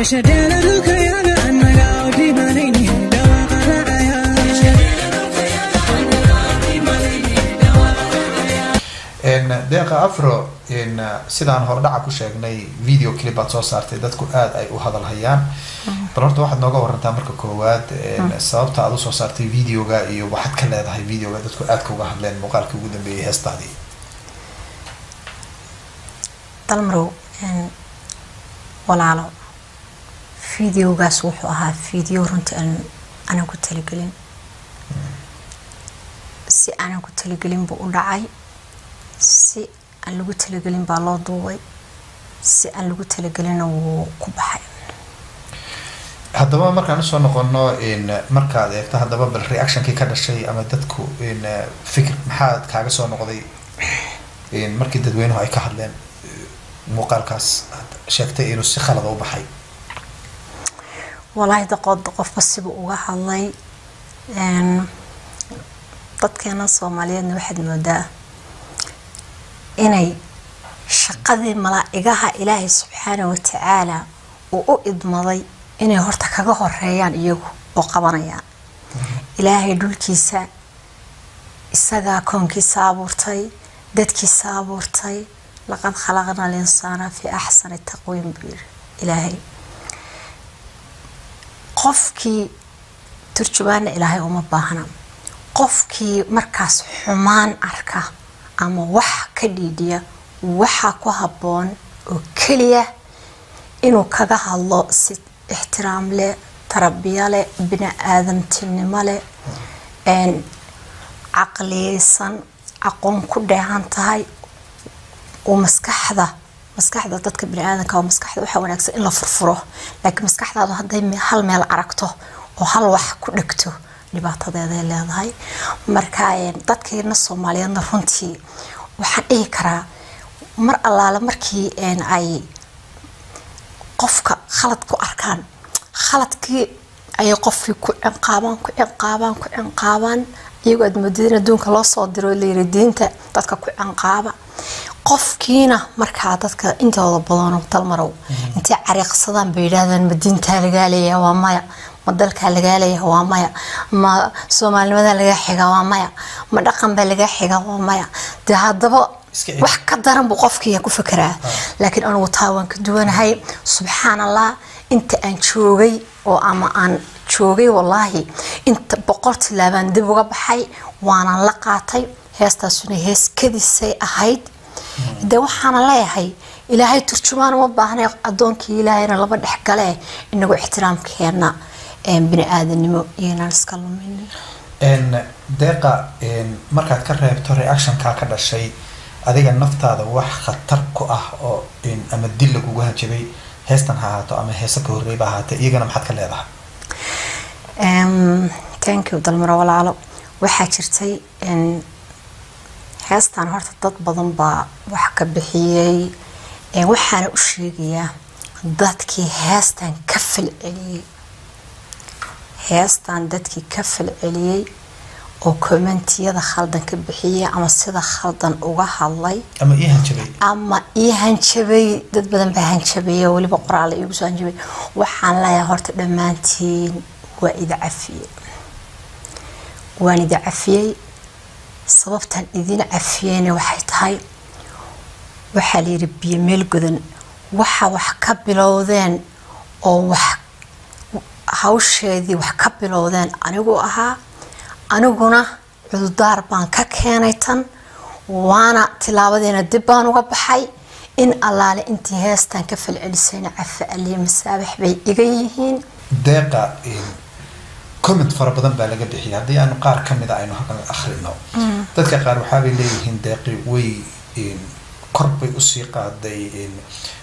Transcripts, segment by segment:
Meesha dheela dhulkayaga annaga u dhimanayni dhawaaqa raacaya. Deeqa Afro, sidaan hordhaca ku sheegnay, video clip baad soo saartay, dadku aada ay u hadal hayaan. Bal horta waxaad nooga warantaa marka koowaad sababta aad usoo saartay videoga iyo waxaad ka leedahay videoga dadku aadka uga hadleen muuqaalkii ugu dambeeyay heestaadii. Dalmarow walaalo, videogaas wuxuu ahaa video runtii aan aanan ku talagelin, si aanan ku talagelin buu u dhacay, si aan lagu talagelin baa loo duubay, si aan lagu talagelinna wuu ku baxay. Haddaba markaan usoo noqono, markaad eegto haddaba bal reactionkii ka dhashay ama dadku fikir maxaad kaaga soo noqday markii dadweynuhu ay ka hadleen muuqaalkaas aad sheegtay inuu si khalada u baxay? Walaahi daqood qofba sibuu uga hadlay. Dadkeena Soomaaliyeedna waxaad moodaa inay shaqadii malaa'igaha Ilaahay subxaana watacaala uu u idmaday inay horta kaga horeeyaan iyagu oo qabanayaan. Ilaahay dhulkiisa isagaa koonkiisa abuurtay, dadkiisa abuurtay. Laqad khalaqna alinsaana fi axsani taqwiim buu yiri Ilaahay. Qofkii turjumaana Ilaahay uma baahna. Qofkii markaas xumaan arka ama wax ka dhiidhiya, waxa ku habboon oo keliya inuu kaga hadlo si ixtiraam leh, tarbiya leh, bini aadamtinimo leh, caqliyeysan, aqoon ku dheehan tahay uu maskaxda dadka bini aadamka oo maskaxda waxaa wanaagsan in la furfuro, laakiin maskaxdaadu hadday hal meel aragto oo hal wax ku dhegto, dhibaatadeeday leedahay. Marka dadkeena Soomaaliyeedna runtii waxaan dhihi karaa mar allaale markii ay qofka khalad ku arkaan, khaladkii ayay qofkii ku ciqaabaan, ku ciqaabaan, ku ciqaabaan, iyagoo aad moodid in adduunka loo soo diro layiri diinta dadka ku ciqaaba qofkiina. Markaa dadka intooda badano, Dalmarow, intay cariiqsadaan bay yidhaahdaan: ma diintaa lagaa leeyahay? Waa maya. Ma dalkaa lagaa leeyahay? Waa maya. Ma soomaalinimadaa lagaa xigaa? Waa maya. Ma dhaqan baa lagaa xigaa? Waa maya. Dee haddaba wax ka daran buu qofkii ku fekeraa. Laakiin anigu taa waan ka duwanahay. Subxaan Allah, inta aan joogay oo ama aan joogay, wallaahi inta 100 tilaabaan dib uga baxay, waanan la qaatay. Heestaasuna hees kadisay ahayd. Dee waxaana leeyahay Ilaahay turjumaan uma baahnay, addoonkii Ilaahayna laba dhex gale. Inagu ixtiraamkeena bini aadanimo iyoynaan iska luminin. Deeqa, markaad ka reebto reactionkaa ka dhashay, adiga naftaada wax khatar ku ah oo ama dil lagugu hanjabay, heestan ha ahaato ama heese ka horreyba ahaatee, iyagana maxaad ka leedahay? Thank you, Dalmaro walaalo. Waxaa jirtay heestan horta dad badan baa wax ka bixiyey. Waxaana u sheegayaa dadkii heestan ka falceliyey, heestan dadkii ka falceliyey oo commentiyada khaldan ka bixiyey ama sida khaldan uga hadlay ama ii hanjabay ama ii hanjabay. Dad badan baa hanjabay oo weliba qoraal iigu soo hanjabay. Waxaan leeyahay horta dhammaantiin waa idi cafiyey, waan idi cafiyey. Sababtaan idin cafiyeyna waxay tahay, waxaa layidhi biyo meel godan waxa wax ka bilowdeen oo wax hawsheedii wax ka bilowdeen anigu ahaa, aniguna cududaar baan ka keenay tan, waana tilaabadeena dib baan uga baxay. In allaale intii heestan ka falcelisayna cafa aliya masaabax bay iga yihiin. Deeqa, comment fara badan baa laga bixiyay. Haddii aanu qaar ka mida aynu halkan akhrino, dadka qaar waxaabay leeyihiin Deeqi way kor bay usii qaaday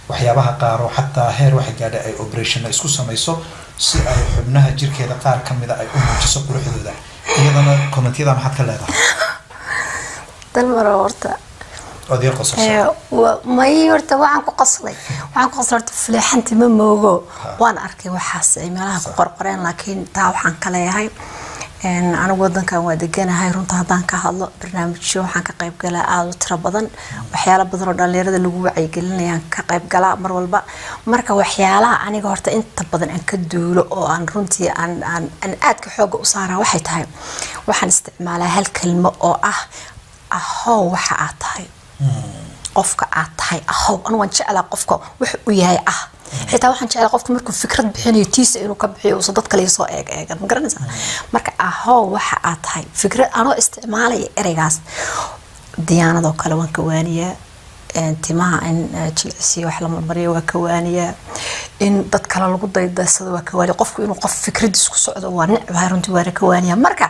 waxyaabaha qaar oo xataa heer waxay gaadhay ay operationna isku samayso si ay xubnaha jirkeeda qaar ka mida ay u muujiso quruxdooda. Iyadana commentiyada maxaad ka leedahay? Dalmaro, horta ood yar qososhay. May, horta waxaan ku qoslay horta fuleexanti ma moogo. Waan arkay waxaas ay meelaha ku qorqoreen, laakiin taa waxaan ka leeyahay Anigu wadankan waa deganahay. Runta haddaan ka hadlo, barnaamijyo waxaan ka qayb galaa aada u tiro badan, waxyaalo badan oo dhalinyarada lagu wacyigelinayaan ka qayb galaa mar walba. Marka waxyaalaha aniga horta inta badan aan ka duulo oo aan runtii aan aadka xooga u saaraa waxay tahay, waxaan isticmaalaa hal kelmo oo ah "Ahow waxa aad tahay". Qofka aad tahay ahow. Anigu waan jeclaa qofka wax uu yahay ah. Xitaa waxaan jeclaa qofka markuu fikrad bixinayo tiisa inuu ka bixiyo, uusan dad kale soo eeg eegan, ma garanaysaa? Marka ahow waxa aad tahay, fikrad anoo isticmaalaya ereygaas, diyaanadoo kale waan ka waaniyaa, timaha in jilcisiyo wax la marmariyo waa ka waaniyaa, in dad kale lagu daydaysado waa ka waaniya, qofku inuu qof fikradiis ku socdo waa necbahay runtii, waana ka waaniyaa. Marka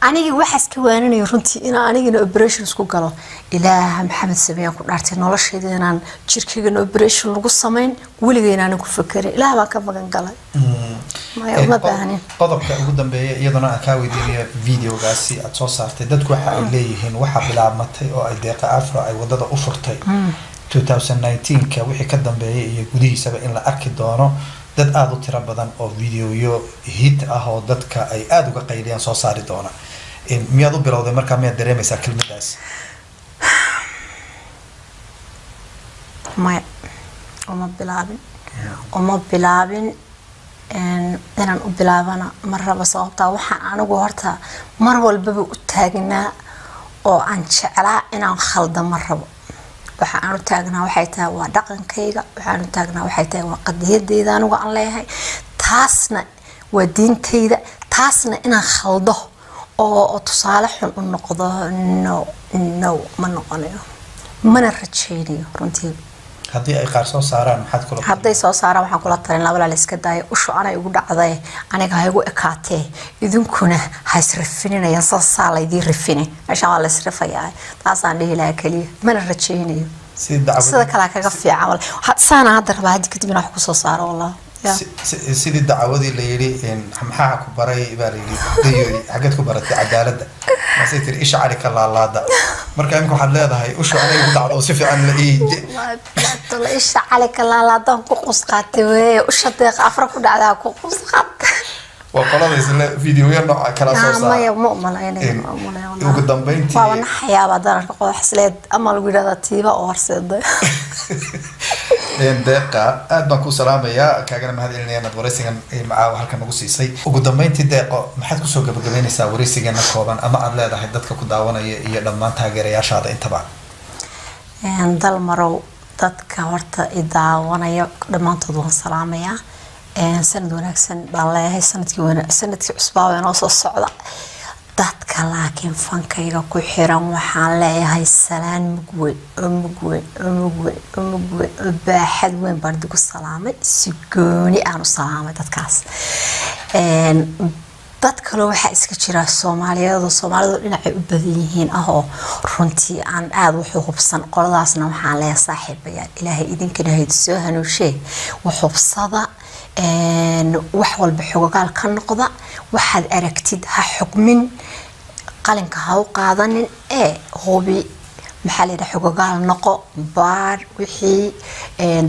anigii waxaas ka waaninayo runtii inaan anigina operation isku galo, Ilaaha Maxamed sameeyaan ku dhaartay, noloshayda inaan jirkaygana operation lagu samayn weligay inaanan ku fakerin, Ilaah baan ka magan galay. Maya, uma baahnin. Qodobka ugu dambeeya iyaduna aan kaa weydiinayo, videogaasi aad soo saartay, dadku waxa ay leeyihiin waxaa bilaabmatay oo ay Deeqa Afro ay wadada u furtay 2019ka wixii ka dambeeyay iyo gudihiisaba in la arki doono dad aada u tiro badan oo videoyo hit ah oo dadka ay aada uga qayliyaan soo saari doona. Miyaad u bilowday markaa? Miyaad dareemaysaa kelmadaas? Maya, uma bilaabin, uma bilaabin. Inaan u bilaabana ma rabo, sababtaa waxaan anigu horta mar walbaba u taagnaa oo aan jeclaa inaan khalda ma rabo. Waxa aan u taagnaa waxay tahay waa dhaqankayga, waxaan u taagnaa waxay tahay waa qadiyadeyda anigu aan leeyahay, taasna waa diintayda. Taasna inaan khaldo oo tusaale xun u noqdo, no, no, ma noqonayo, mana rajaynayo runtii. Haddii ay qaar soo saaraan, maxaad kula Hadday soo saaraan, waxaan kula talin lahaa, walaal, iska daayo. Ushu anay igu dhacday, aniga ha igu ekaatee, idinkuna ha isrifininayaan. Saasaa laydii rifine, meeshaan waa la isrifayaa. Taasaan dhihi lahaa keliya, mana rajaynayo. Si dacwadii Sida kalea kaga fiican saana hadda rabaa haddi kadib inaan wax kusoo saaro wallah. Ya. Sidii dacwadii la yidhi, "Maxaa ku baray?" baa la yidhi, dayoy, "Xaggeed ku baratay cadaaladda?" Maasay tiri, "Isha cali ka laalaada." Marka imika waxaad leedahay ushu anay igu dhacdo oo si fiican la ii Tolo isha cali ka laalaadaan ku qus qaatay weeye. Usha Deeqa Afra ku dhacdaa ku qus qaatay. Waa qolada isle videoya nooca kala soo saara. Maya, ma umalaynaya, ma umalaynaya wallahi. Ugu dambeyntii Waaba naxayaaba haddaan arko qodax isleed ama lagu yidhahdaa tiiba oo horseeday. Deeqa, aad baan ku salaamayaa, kaagana mahad celinaya inaad wareysigan macaawa halkan nagu siisay. Ugu dambeyntii, Deeqo, maxaad kusoo gabagabeynaysaa wareysigeena kooban ama aad leedahay dadka ku daawanaya iyo dhammaan taageerayaashaada intaba? Dalmarow, dadka horta i daawanaya dhammaantood waan salaamayaa. Sanad wanaagsan baan leeyahay, sanadkii sanadkii cusbaa waa inoo soo socda. Dadka laakiin fankayga ku xiran waxaan leeyahay salaan mug weyn oo mug weyn oo mug weyn oo mug weyn oo baaxad weyn baan idigu salaamay, si gooni aan u salaamay dadkaas. Dad kaloo waxaa iska jira Soomaaliyeed oo Soomaalidu dhinacay u badan yihiin ah oo runtii aan aada wax u hubsan. Qoladaasna waxaan leeyahay, saaxiibayaal, Ilaahay idinkana haydi soo hanuushee, wax hubsada, wax walba xogogaal ka noqda. Waxaad aragtid ha xugmin, qalinka ha u qaadanin ee hubi, maxaa la yidhaha, xogogaal noqo, baar wixii,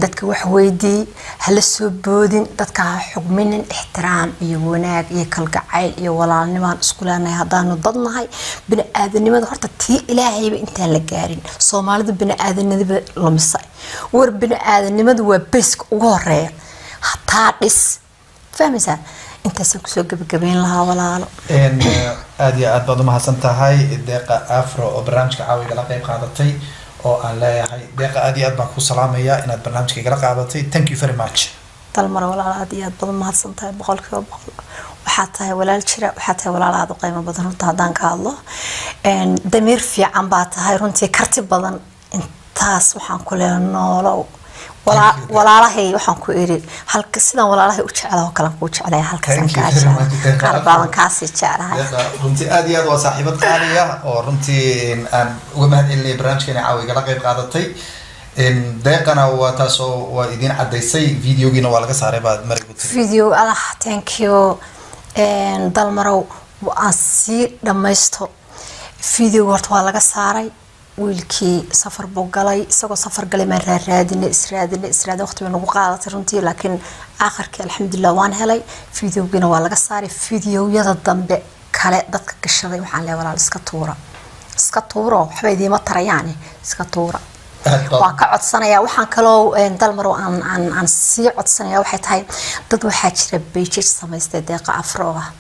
dadka wax weydii, hala soo boodin, dadka ha xugminin. Ixtiraam iyo wanaag iyo kalgacayl iyo walaalnimaan isku leenahay haddaanu dad nahay. Bini-aadanimada horta tii Ilaahayba intaan la gaarin, Soomaalidu bini-aadanimada lumisay. War, bini-aadanimadu waa beyska ugu horeeya, hataa dhis fahmaysaa. Intaasaan kusoo gabagabeyn lahaa, walaalo. Aad iyo aad baad umahadsan tahay, Deeqa Afro, oo barnaamijka caawa igala qeyb qaadatay, oo aan leeyahay, Deeqa, aad iyo aad baan ku salaamayaa inaad barnaamijka igala qaadatay. Thank you very much. Dalmar, walaal, aad iyo aad baad umahadsan tahay, 100%. Waxaa tahay walaal jira, waxaa tahay walaal aada u qiimo badan. Runta haddaan ka hadlo, damiir fiican baa tahay runtii, karti badan. Intaas waxaan ku leeyahay noolow. Thank you. Walaalahay waxaan ku iri halka sidaan walaalahay u jeclaha oo kale kuu jeclaya halkaasaan Thank you kaa very jeclahay. much, Deeqa. Qaar baaban kaasii jeclahay. Deeqa runtii aad iyo aad waa saaxiibad qaaliya oo runtii aan uga mahad celinaya barnaamijkeena caawa igala qeyb qaadatay. Deeqana waa taasoo waa idiin cadaysay, videogiina waa laga saaray baad marigu tiri. Video allah, thank you. Dalmarow, aan sii dhammaysto. Videoga horta waa laga saaray. Wiilkii safar buu galay. Isagoo safar galay maan raaraadinay, israadinay, israadin, waqti bay nagu qaadatay runtii, laakiin aakhirkii alxamdulilah waan helay. Videogiina waa laga saaray. Videoyada dambe Kale dadka gashaday waxaan leeyahay, walaal, iska tuura, iska tuuro, waxba idiima tarayaani, iska tuura. Aad baad- Waan ka codsanayaa. Waxaan kaloo Dalmar aan sii codsanaya waxay tahay, dad waxaa jira pages samaystay Deeqa Afro ah.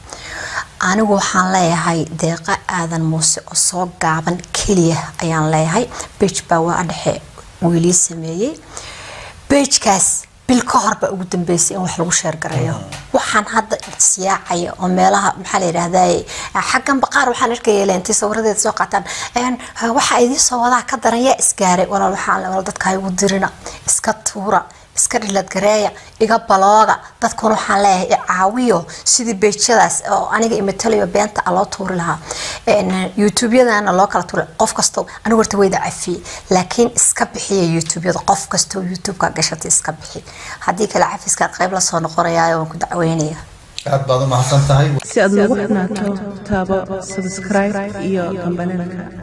Anigu waxaan leeyahay Deeqa Aadan Muuse oo soo gaaban keliya ayaan leeyahay. Page baa waa dhexe wiilii sameeyey pagekaas. Bil ka hor baa ugu dambeysay in wax lagu share gareeyo. Waxaan hadda siyaacaya oo meelaha, maxaa la yidhaahdaa, xaggan baqaar waxaan arkaya intay sawiradeeda soo qaataan, waxaa idiin soo wadaa ka daran yaa isgaaray. Walaal, waxaan walaal dadka ha igu dirina, iska tuura, iska delete gareeya, iga block-ga. Dadkuna waxaan leeyahay i caawiyo sidii page-yadaas oo aniga imatalayo beenta a loo tuuri lahaa, YouTube-yadana loo kala tuuri. Qof kasto anigu horta wayda cafiyey, laakiin iska bixiya YouTube-yada. Qof kastoo YouTube-ka gashatay iska bixi, haddii kale cafiska qayb lasoo noqonayaa, waan ku dacweynaya. Aad baad u mahadsan tahay. Si aad noogu xidhnaato, taabo subscribe iyo gambaleelka.